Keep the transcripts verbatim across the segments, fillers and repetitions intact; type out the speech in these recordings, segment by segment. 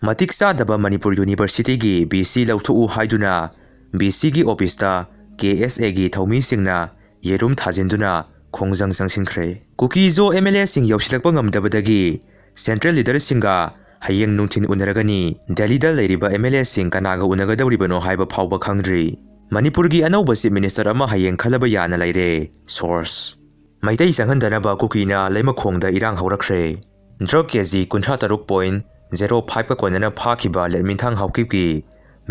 ꯃꯇꯤꯛ ꯆꯥꯗꯕ ꯃꯅꯤꯄꯨꯔ ꯌꯨꯅꯤꯚꯔꯁꯤꯇꯤꯒꯤ ꯕꯤ ꯁꯤ ꯂꯧꯊꯣꯛꯎ ꯍꯥꯏꯗꯨꯅ ꯕꯤ ꯁꯤꯒꯤ ꯑꯣꯐꯤꯁꯇ ꯀꯦ ꯑꯦꯁ ꯑꯦꯒꯤ ꯊꯧꯃꯤꯁꯤꯡꯅ ꯌꯦꯔꯨꯝ ꯊꯥꯖꯤꯟꯗꯨꯅ ꯈꯣꯡꯖꯪ ꯆꯪꯁꯤꯟꯈ꯭ꯔꯦ꯫ ꯀꯨꯀꯤ ꯖꯣ ꯑꯦꯝ ꯑꯦꯜ ꯑꯦꯁꯤꯡ ꯌꯧꯁꯤꯜꯂꯛꯄ ꯉꯝꯗꯕꯗꯒꯤ ꯁꯦꯟꯇ꯭ꯔꯦꯜ ꯂꯤꯗꯔꯁꯤꯡꯒ ꯍꯌꯦꯡ ꯅꯨꯡꯊꯤꯟ ꯎꯅꯔꯒꯅꯤ꯫ ꯗꯦꯜꯂꯤꯗ ꯂꯩꯔꯤꯕ ꯑꯦꯝ ꯑꯦꯜ ꯑꯦꯁꯤꯡ ꯀꯅꯥꯒ ꯎꯅꯒꯗꯧꯔꯤꯕꯅꯣ ꯍꯥꯏꯕ ꯐꯥꯎꯕ ꯈꯪꯗ꯭ꯔꯤ꯫ ꯃꯅꯤꯄꯨꯔꯒꯤ ꯑꯅꯧꯕ ꯆꯤꯐ ꯃꯤꯅꯤꯁꯇꯔ ꯑꯃ ꯍꯌꯦꯡ ꯈꯜꯂꯕ ꯌꯥꯅ ꯂꯩꯔꯦ꯫ ꯁꯣꯔꯁ: ꯃꯩꯇꯩ ꯆꯪꯍꯟꯗꯅꯕ ꯀꯨꯀꯤꯅ ꯂꯩꯃꯈꯣꯡꯗ ꯏꯔꯥꯡ ꯍꯧꯔꯛꯈ꯭ꯔꯦ꯫ ꯗ꯭ꯔꯒ ꯀꯦ ꯖꯤ ꯀꯨꯟꯊ꯭ꯔꯥ ꯇꯔꯨꯛ ꯄꯣꯏꯟ ꯖꯦꯔꯣ ꯐꯥꯏꯚꯀ ꯀꯣꯟꯅꯅ ꯐꯥꯈꯤꯕ ꯂꯦꯠꯃꯤꯟꯊꯥꯡ ꯍꯥꯎꯀꯤꯞꯀꯤ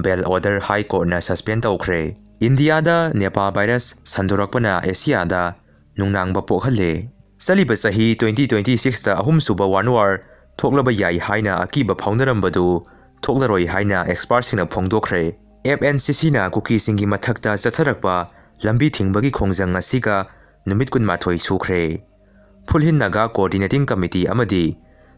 ꯕꯦꯜ ꯑꯣꯔꯗꯔ ꯍꯥꯏ ꯀꯣꯔꯠꯅ ꯁꯁꯄꯦꯟ ꯇꯧꯈ꯭ꯔꯦ꯫ ꯏꯟꯗꯤꯌꯥꯗ ꯅꯤꯄꯥ ꯚꯥꯏꯔꯁ ꯁꯟꯗꯣꯔꯛꯄꯅ ꯑꯦꯁꯤꯌꯥꯗ ꯅꯨꯡꯅꯥꯡꯕ ꯄꯣꯛꯍꯜꯂꯦ꯫ ꯆꯠꯂꯤꯕ ꯆꯍꯤ ꯇ꯭ꯋꯦꯟꯇꯤ ꯇ꯭ꯋꯦꯟꯇꯤ ꯁꯤꯛꯁꯇ ꯑꯍꯨꯝꯁꯨꯕ ꯋꯥꯔꯜ ꯋꯥꯔ ꯊꯣꯛꯂꯕ ꯌꯥꯏ ꯍꯥꯏꯅ ꯑꯀꯤꯕ ꯐꯥꯎꯅꯔꯝꯕꯗꯨ ꯊꯣꯛꯂꯔꯣꯏ ꯍꯥꯏꯅ ꯑꯦꯛꯁꯄꯥꯔꯠꯁꯤꯡꯅ ꯐꯣꯡꯗꯣꯛꯈ꯭ꯔꯦ꯫ ꯑꯦꯐ ꯑꯦꯟ ꯁꯤ ꯁꯤꯅ ꯀꯨꯀꯤꯁꯤꯡꯒꯤ ꯃꯊꯛꯇ ꯆꯠꯊꯔꯛꯄ ꯂꯝꯕꯤ ꯊꯤꯡꯕꯒꯤ ꯈꯣꯡꯖꯪ ꯑꯁꯤꯒ ꯅꯨꯃꯤꯠ ꯀꯨꯟꯃꯥꯊꯣꯏ ꯁꯨꯈ꯭ꯔꯦ꯫ ꯐꯨꯜꯍꯤꯜ ꯅꯥꯒꯥ ꯀꯣꯑꯣꯔꯗꯤꯅꯦꯇꯤꯡ ꯀꯃꯤꯇꯤ ꯑꯃꯗꯤ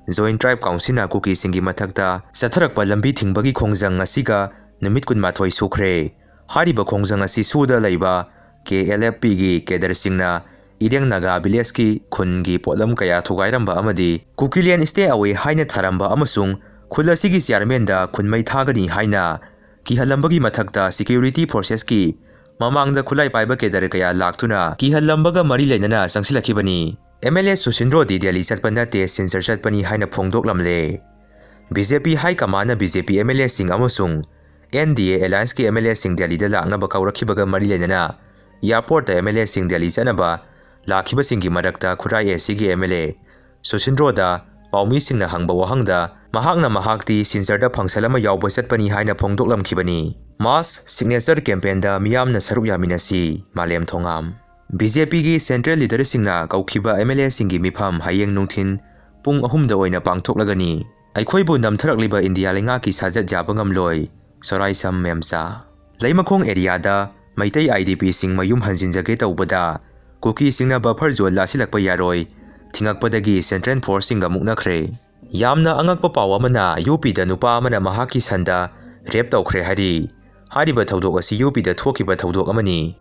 ꯖꯣꯏꯟꯠ ꯇ꯭ꯔꯥꯏꯕ ꯀꯥꯎꯟꯁꯤꯜꯅ ꯀꯨꯀꯤꯁꯤꯡꯒꯤ ꯃꯊꯛꯇ ꯆꯠꯊꯔꯛꯄ ꯂꯝꯕꯤ ꯊꯤꯡꯕꯒꯤ ꯈꯣꯡꯖꯪ ꯑꯁꯤꯒ ꯅꯨꯃꯤꯠ ꯀꯨꯟꯃꯥꯊꯣꯏ ꯁꯨꯈ꯭ꯔꯦ꯫ ꯍꯥꯏꯔꯤꯕ ꯈꯣꯡꯖꯪ ꯑꯁꯤ ꯁꯨꯗ ꯂꯩꯕ ꯀꯦ ꯑꯦꯜ ꯑꯦꯐ ꯄꯤꯒꯤ ꯀꯦꯗꯔꯁꯤꯡꯅ ꯏꯔꯦꯡ ꯅꯥꯒꯥ ꯚꯤꯂꯦꯖꯀꯤ ꯈꯨꯟꯒꯤ ꯄꯣꯠꯂꯝ ꯀꯌꯥ ꯊꯨꯒꯥꯏꯔꯝꯕ ꯑꯃꯗꯤ ꯀꯨꯀꯤꯂꯦꯟ ꯁ꯭ꯇꯦ ꯑꯋꯦ ꯍꯥꯏꯅ ꯊꯥꯔꯝꯕ ꯑꯃꯁꯨꯡ ꯈꯨꯜ ꯑꯁꯤꯒꯤ ꯆꯤꯌꯥꯔꯃꯦꯟꯗ ꯈꯨꯟ ꯃꯩ ꯊꯥꯒꯅꯤ ꯍꯥꯏꯅ ꯀꯤꯍꯜꯂꯝꯕꯒꯤ ꯃꯊꯛꯇ ꯁꯦꯀ꯭ꯌꯨꯔꯤꯇꯤ ꯐꯣꯔꯁꯦꯁꯀꯤ ꯃꯃꯥꯡꯗ ꯈꯨꯠꯂꯥꯏ ꯄꯥꯏꯕ ꯀꯦꯗꯔ ꯀꯌꯥ ꯂꯥꯛꯇꯨꯅ ꯀꯤꯍꯜꯂꯝꯕꯒ ꯃꯔꯤ ꯂꯩꯅꯅ ꯆꯪꯁꯤꯜꯂꯛꯈꯤꯕꯅꯤ꯫ ꯑꯦꯝ ꯑꯦꯜ ꯑꯦ ꯁꯨꯁꯤꯟꯗ꯭ꯔꯣꯗꯤ ꯗꯦꯜꯂꯤ ꯆꯠꯄ ꯅꯠꯇꯦ, ꯁꯤꯜꯆꯔ ꯆꯠꯄꯅꯤ ꯍꯥꯏꯅ ꯐꯣꯡꯗꯣꯛꯂꯝꯂꯦ꯫ ꯕꯤ ꯖꯦ ꯄꯤ ꯍꯥꯏ ꯀꯃꯥꯟꯅ B J P M L ꯑꯦꯁꯤꯡ ꯑꯃꯁꯨꯡ ꯑꯦꯟ ꯗꯤ ꯑꯦ ꯑꯦꯂꯥꯌꯟꯁꯀꯤ ꯑꯦꯝ ꯑꯦꯜ ꯑꯦꯁꯤꯡ ꯗꯦꯜꯂꯤꯗ ꯂꯥꯛꯅꯕ ꯀꯧꯔꯛꯈꯤꯕꯒ ꯃꯔꯤ ꯂꯩꯅꯅ ꯑꯦꯌꯥꯔꯄꯣꯔꯠꯇ ꯑꯦꯝ ꯑꯦꯜ ꯑꯦꯁꯤꯡ ꯗꯦꯜꯂꯤ ꯆꯠꯅꯕ ꯂꯥꯛꯈꯤꯕꯁꯤꯡꯒꯤ ꯃꯔꯛꯇ ꯈꯨꯔꯥꯏ ꯑꯦ ꯁꯤꯒꯤ ꯑꯦꯝ ꯑꯦꯜ ꯑꯦ ꯁꯨꯁꯤꯟꯗ꯭ꯔꯣꯗ ꯄꯥꯎꯃꯤꯁꯤꯡꯅ ꯍꯪꯕ ꯋꯥꯍꯪꯗ ꯃꯍꯥꯛꯅ ꯃꯍꯥꯛꯇꯤ ꯁꯤꯜꯆꯔꯗ ꯐꯪꯁꯟ ꯑꯃ ꯌꯥꯎꯕ ꯆꯠꯄꯅꯤ ꯍꯥꯏꯅ ꯐꯣꯡꯗꯣꯛꯂꯝꯈꯤꯕꯅꯤ꯫ ꯃꯥꯁ ꯁꯤꯒꯅꯦꯆꯔ ꯀꯦꯝꯄꯦꯟꯗ ꯃꯤꯌꯥꯝꯅ ꯁꯔꯨꯛ ꯌꯥꯃꯤꯟꯅꯁꯤ, ꯃꯥꯂꯦꯝ ꯊꯣꯉꯥꯝ꯫ ꯕꯤ ꯖꯦ ꯄꯤꯒꯤ ꯁꯦꯟꯇ꯭ꯔꯦꯜ ꯂꯤꯗꯔꯁꯤꯡꯅ ꯀꯧꯈꯤꯕ ꯑꯦꯝ ꯑꯦꯜ ꯑꯦꯁꯤꯡꯒꯤ ꯃꯤꯐꯝ ꯍꯌꯦꯡ ꯅꯨꯡꯊꯤꯟ ꯄꯨꯡ ꯑꯍꯨꯝꯗ ꯑꯣꯏꯅ ꯄꯥꯡꯊꯣꯛꯂꯒꯅꯤ꯫ ꯑꯩꯈꯣꯏꯕꯨ ꯅꯝꯊꯔꯛꯂꯤꯕ ꯏꯟꯗꯤꯌꯥ ꯂꯩꯉꯥꯛꯀꯤ ꯁꯥꯖꯠ ꯌꯥꯕ ꯉꯝꯂꯣꯏ, ꯁꯣꯔꯥꯏꯁꯝ ꯃꯦꯝꯆꯥ꯫ ꯂꯩꯃꯈꯣꯡ ꯑꯦꯔꯤꯌꯥꯗ ꯃꯩꯇꯩ ꯑꯥꯏ ꯗꯤ ꯄꯤꯁꯤꯡ ꯃꯌꯨꯝ ꯍꯟꯖꯤꯟꯖꯒꯦ ꯇꯧꯕꯗ ꯀꯨꯀꯤꯁꯤꯡꯅ ꯕꯐꯔ ꯖꯣꯟ ꯂꯥꯁꯤꯜꯂꯛꯄ ꯌꯥꯔꯣꯏ ꯊꯤꯡꯉꯛꯄꯗꯒꯤ ꯁꯦꯟꯇ꯭ꯔꯦꯜ ꯐꯣꯔꯁꯁꯤꯡꯒ ꯃꯨꯛꯅꯈ꯭ꯔꯦ꯫ ꯌꯥꯝꯅ ꯑꯉꯛꯄ ꯄꯥꯎ ꯑꯃꯅ, ꯌꯨ ꯄꯤꯗ ꯅꯨꯄꯥ ꯑꯃꯅ ꯃꯍꯥꯛꯀꯤ ꯁꯟꯗ ꯔꯦꯞ ꯇꯧꯈ꯭ꯔꯦ ꯍꯥꯏꯔꯤ꯫ ꯍꯥꯏꯔꯤꯕ ꯊꯧꯗꯣꯛ ꯑꯁꯤ ꯌꯨ ꯄꯤꯗ ꯊꯣꯛꯈꯤꯕ ꯊꯧꯗꯣꯛ ꯑꯃꯅꯤ꯫